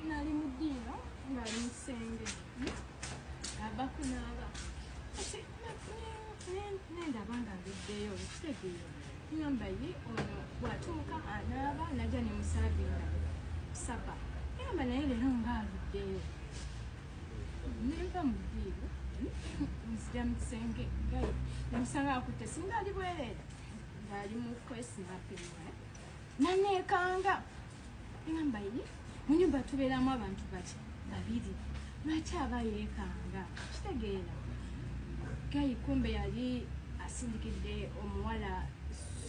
Nali mu ddiiro ng'ali mu kisenge ava kunaaba, kati nendaba nga aluddeyo. Ekitegeero ngamba ye ono bw'atuuka anaaba najja ne muservinga supper. Ngamba naye leero ng'aluddeyo. Nenva mu ddiiro, nzija mu kisenge, nemusanga akutte singa ali bwereere ng'ali mu kwesnapinga. Naneekanga, ngamba ye mu nyumba tubeeramu abantu baki? Babiri. Lwaki aba yeekanga? Kitegeera guy kumbe yali asindikidde omuwala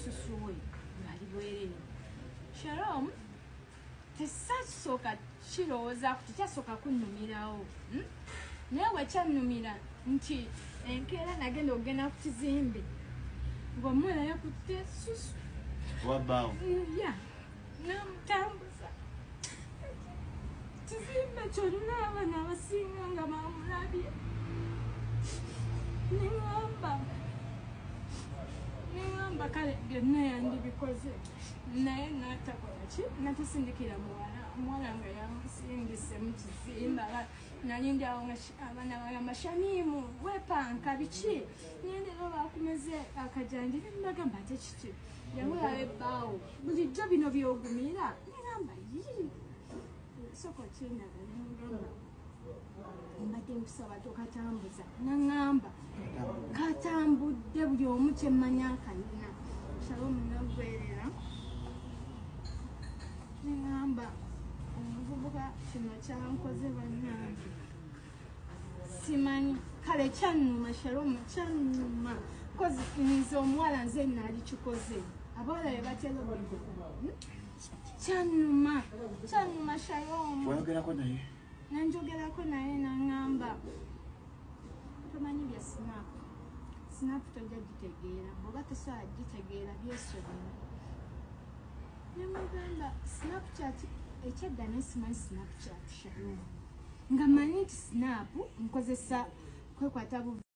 susu we ng'ali bwereere. Shalom, tesasooka kirowoozaku, tekyasooka kunnumirawo, Naye wekyannumira nti enkeera nagenda okugenda ku kizimbe ng'omuwala yakutte susu Wabbaawo. Ya, namutambuza kizimbe kyonna, abaana abasinga nga bamulabye. Neŋamba kale byonna yandibikoze naye natakola ki, natasindikira muwala. Omuwala nga yamusindise mu kizimbe. Nali ndi awo nga abaana bagamba, "Shamimu, wepanka biki? Nendera bakumeze akajanja." Nembagamba, "Ate kiki? Yamulaba ebbaawo bulijjo bino byogumira." Negamba, "Yii, sooka okindaga." Nemugamba, "Mbadde nkusaba tokatambuza." Naŋŋamba katambudde buli omu kyemmanya akayina. Shalom, naggwerera neŋŋamba omuvubuka kino kyankoze. Bannange, simanyi kale kyannuma. Shalom, kyannuma kozi nze omuwala nze naali kikoze, abawala be batera. Kyannuma, kyannuma, Shalom. Wayogerako naye? Nanjogerako naye, naŋŋamba, "Tomanyi bya snap, snap tojja gitegeera, bw'oba tosobola gitegeera byesonyiwe." Nemugamba Snapchat ekyadda, naye simanyi Snapchat. Shalom, nga manyi nti snap nkozesa kwekwata bu